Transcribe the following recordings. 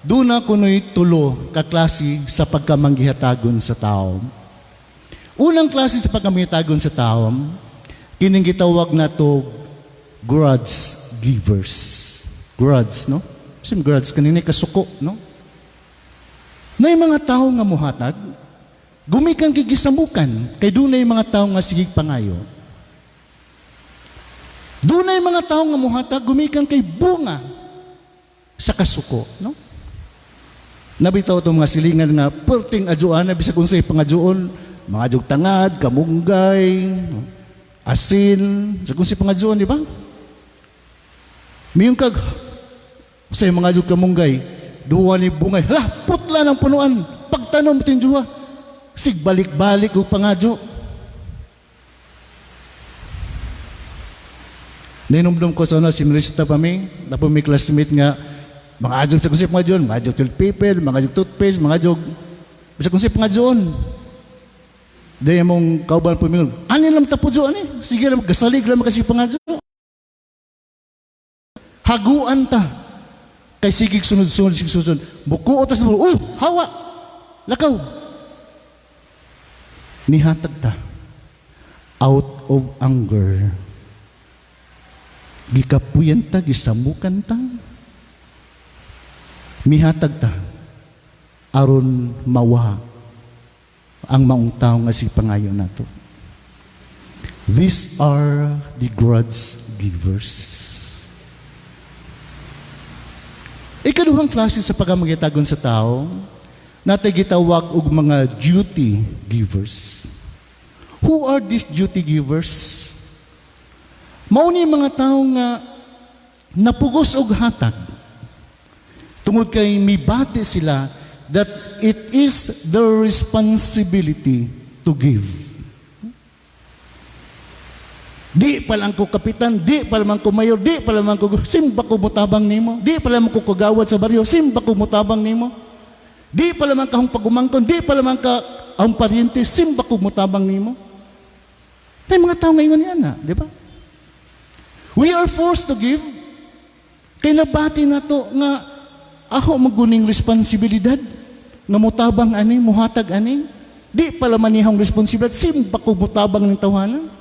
Duna kuno'y tulo ka klase sa pagkamanggihatagon sa tao. Unang klase sa pagkamanggihatagon sa tao, kining gitawag nato grudge givers. Grudge, no? Sim grudge kanini kasuko, no? Nay mga tao nga muhatag, gumikan kay gisamukan, kay dunay mga tao nga sigig pangayo. Dunay mga tao nga muhatag, gumikan kay bunga sa kasuko, no? Nabitaw itong mga silingan nga perting adyoan na bisag unsay pangadyoon, mga adyog tangad, kamunggay, no? Asin, bisag unsay pangadyoon, di ba? Miyong kag sa mga adyog kamunggay, duwa ni bungay, hala, putla ng punuan, pagtanom tinjuwa, sig balik-balik og pangadyo. Ninumdum ko sa una, si Marista pa mi, na po may classmate nga, mga adyog sa kunsip mga dyon, mga adyog toilet paper, mga adyog toothpaste, mga adyog, sa kunsip mga dyon. Dahil mong kauban po mingon, ano lang tapo dyon, eh? Sige lang, gasalig lang kasi pangadyo. Haguan ta. Kay sigig sunod-sunod, sigig sunod-sunod. Bukuo tas oh, hawa, lakaw. Nihatag ta. Out of anger. Gikapuyan ta, gisamukan ta. Mihatag ta. Aron mawa ang maong tao nga si pangayo nato. These are the grudge givers. Ikaduhang klase sa pagkamagitagon sa tao, natay gitawag og mga duty givers. Who are these duty givers? Mao ni mga tao nga napugos og hatag tungod kay mibati sila that it is their responsibility to give. Di pa lang ko kapitan, di pa lang ko mayor, di pa lang ko simba ko mutabang nimo, di pa lang ko kagawad sa baryo, simba ko mutabang nimo. Di pa lang ka ahong pagumangkon, di pa lang ka ahong paryente, simba ko mutabang nimo. Tay mga tao ngayon yan na, di ba? We are forced to give. Kay nabati na to nga ako maguning responsibilidad nga mutabang ani, muhatag ani. Di pala manihang responsibilidad, simba ko mutabang ng tawanan.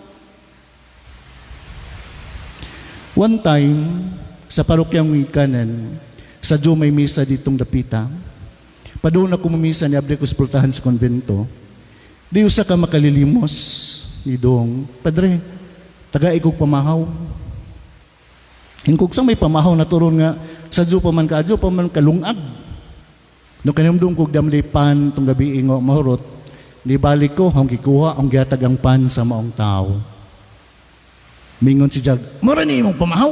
One time, sa parokyang Ikanan, sa Diyo may misa ditong dapita. Padung na kumumisa ni Abre Kuspultahan sa konvento. Di usa ka makalilimos ni dong, "Padre, taga ikog pamahaw." Hingkog sa may pamahaw na turon nga sa Diyo pa man ka, Diyo pa man kalungag. No kanumdum kog damli pan tong gabi ingo mahurot, di balik ko, hong kikuha, ang gihatag ang pan sa maong tao. Mingon si Jag, "Mura ni imong pamahaw.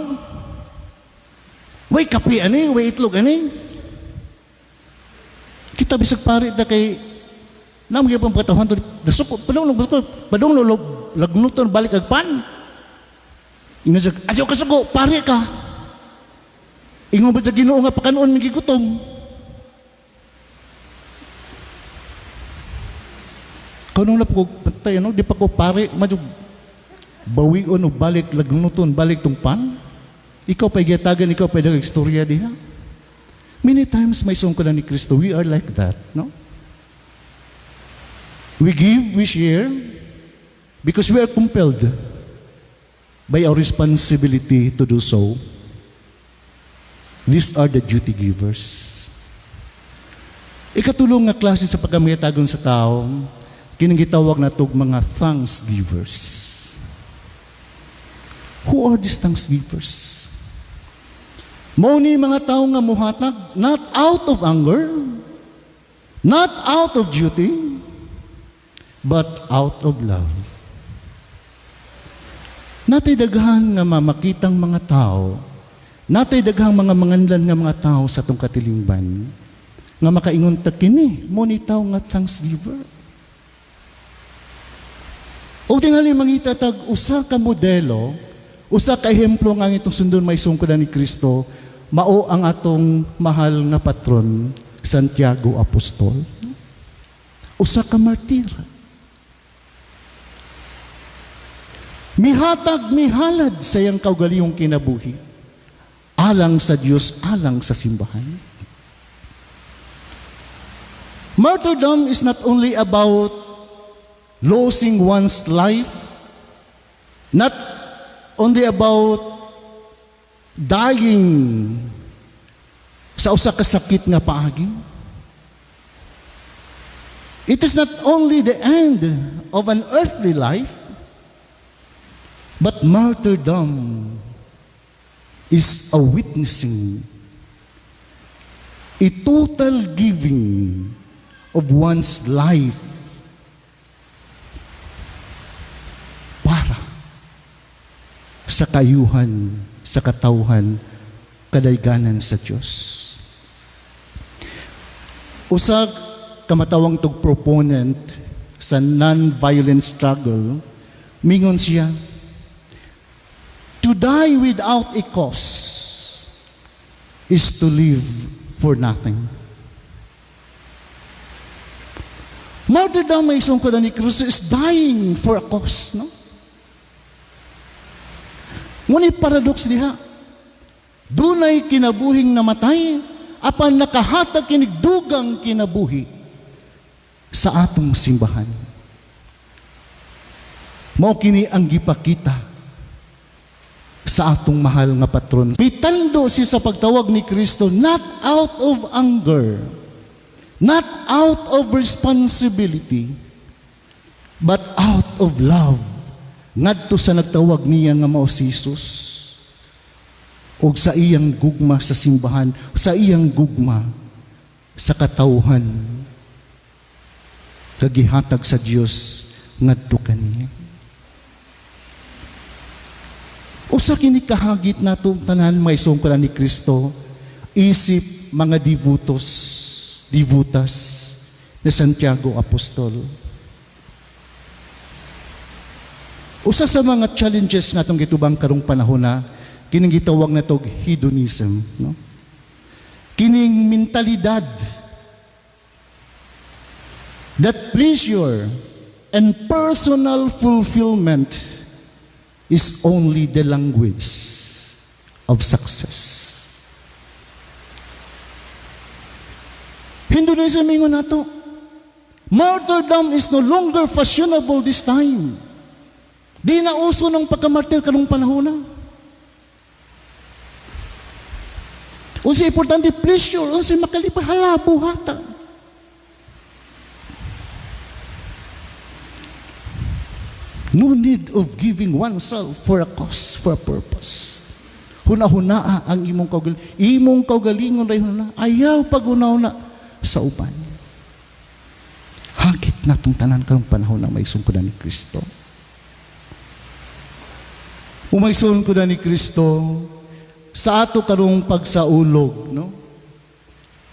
Way kape ani, way itlog ani." Kita bisag pare ta kay namo gyud pang pagkatawhan to, dasuko padung gusto padung lo lagnuton balik ag pan. Ingon siya, "Adyo kasuko, pare ka. Ingon ba sa Ginoo nga pakanon gigutom?" Kanong na po patay ano, di pa ko pare, madyo bawion o balik lagnuton balik tong pan. Ikaw pa'y giyatagan, ikaw pa'y nag-istorya diha. Many times may sungko na ni Kristo, we are like that, no? We give, we share, because we are compelled by our responsibility to do so. These are the duty givers. Ikatulong nga klase sa pagkamitagon sa tao, kining gitawag natog mga thanks givers. Who are these thanks givers? Mao ni mga tao nga muhatag, not out of anger, not out of duty, but out of love. Natay daghan nga mamakitang mga tao, natay daghang mga manganlan nga mga tao sa atong katilingban, nga makaingon ta kini, mao ni tao nga thanksgiver. O tingali mangita tag usa ka modelo, usa ka ehemplo nga itong sundon may sungkodan ni Kristo, mao ang atong mahal nga patron, Santiago Apostol. Usa ka martir. Mihatag, mihalad sa iyang kaugalingong kinabuhi. Alang sa Dios, alang sa simbahan. Martyrdom is not only about losing one's life, not only about dying sa usa ka sakit nga paagi. It is not only the end of an earthly life, but martyrdom is a witnessing, a total giving of one's life para sa kayuhan, sa katawhan, kadayganan sa Dios. Usa kamatawang tug proponent sa non-violent struggle, mingon siya, "To die without a cause is to live for nothing." Martyrdom, mga igsoon ni Kristo, is dying for a cause, no? Ngunit paradox diha. Dunay kinabuhing namatay, apan nakahatag kinig dugang kinabuhi sa atong simbahan. Mao kini ang gipakita sa atong mahal nga patron. Mitando siya sa pagtawag ni Kristo, not out of anger, not out of responsibility, but out of love ngadto sa nagtawag niya nga mao si Jesus, ug sa iyang gugma sa simbahan, sa iyang gugma sa katawhan kagihatag sa Dios ngadto kaniya. Usa kini kahagit natong tanan, mga igsoon ni Kristo, isip mga devotos, devotas ni Santiago Apostol. Usa sa mga challenges nga atong gitubang karong panahon na kining gitawag natog hedonism, no? Kining mentalidad that pleasure and personal fulfillment is only the language of success. Hedonism, ingon nato. Martyrdom is no longer fashionable this time. Di na uso ng pagkamartir karong panahon na. Unsa importante pleasure, unsa makalipay, hala buhata. No need of giving oneself for a cause, for a purpose. Huna-hunaa ang imong kaugalingon. Imong kaugalingon ray huna. Ayaw paghuna-huna sa uban. Hagit natong tanan karong panahon na may sungkodan ni Kristo. Umayson ko na ni Kristo sa ato karong pagsaulog, no?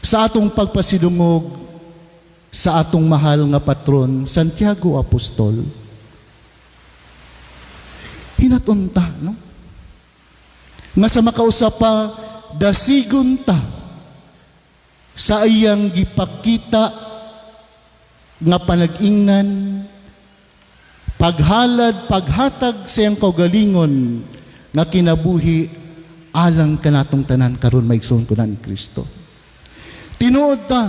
Sa atong pagpasidungog sa atong mahal nga patron Santiago Apostol. Hinatunta, no? Nga sa makausa pa dasigon ta sa iyang gipakita nga panag-ingnan, paghalad, paghatag sa iyang kaugalingon nga kinabuhi alang kanatong tanan karon, maigsoon ko na ni Kristo. Tinuod ta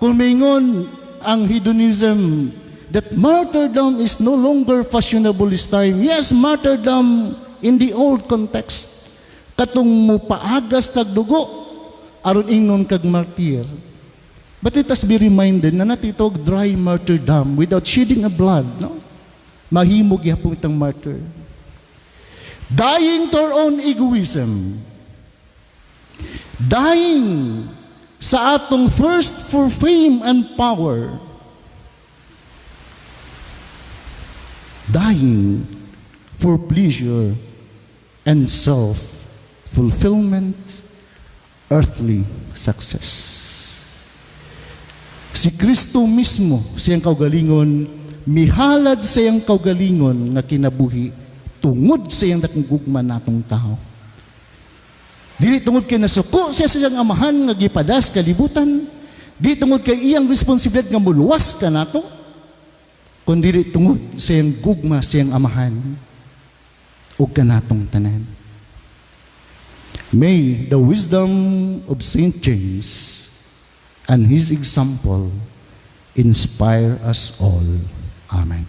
kung mingon ang hedonism that martyrdom is no longer fashionable this time. Yes, martyrdom in the old context, katong mupaagas tag dugo aron ingnon kag martyr. But let us be reminded na natitog dry martyrdom without shedding a blood, no? Mahimo gihapon itang martyr. Dying to our own egoism. Dying sa atong thirst for fame and power. Dying for pleasure and self-fulfillment, earthly success. Si Kristo mismo, siyang kaugalingon, mihalad sa iyang kaugalingon nga kinabuhi tungod sa iyang dakong gugma natong tao. Dili tungod kay nasuko siya sa iyang amahan nga gipadas kalibutan, di tungod kay iyang responsibilidad nga muluwas kanato, kundi tungod sa iyang gugma sa iyang amahan ug kanatong tanan. May the wisdom of Saint James and his example Inspire us all. Amen.